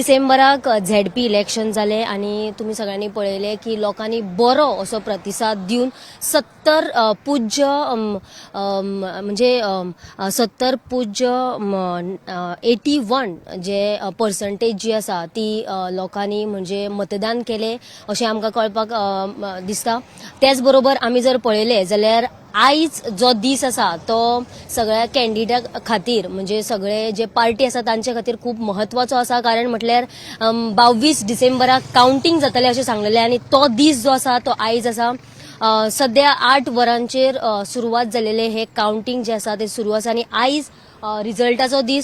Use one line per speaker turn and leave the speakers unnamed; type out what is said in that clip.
डिसेंबराक ZP election जालें आनी तुमी सगळ्यांनी पळयलें की लोकांनी बरो असो प्रतिसाद दिवन 70 पूज्य अम, अम, म्हणजे 70 पूज्य 81 जे पर्संटेज जी आसा ती लोकांनी म्हणजे मतदान केलें अशें आमकां कळपाक दिसता. त्याच बरोबर आमी जर पळयलें जाल्यार आयज जो दीस आसा तो सगळ्या कॅन्डिडेटा खातीर, म्हणजे सगळे जे पार्टी आसा तांचे खातीर खूब म्हत्वाचो आसा. कारण म्हटल्यार 22 डिसेंबराक कावंटींग जातलें अशें सांगलेलें आनी तो दीस जो आसा तो आयज आसा. सध्या 8 वरांचेर सुरवात जालेलें हे कावंटींग जे आसा ते सुरू आसा आनी आयज रिजल्टाचो दीस.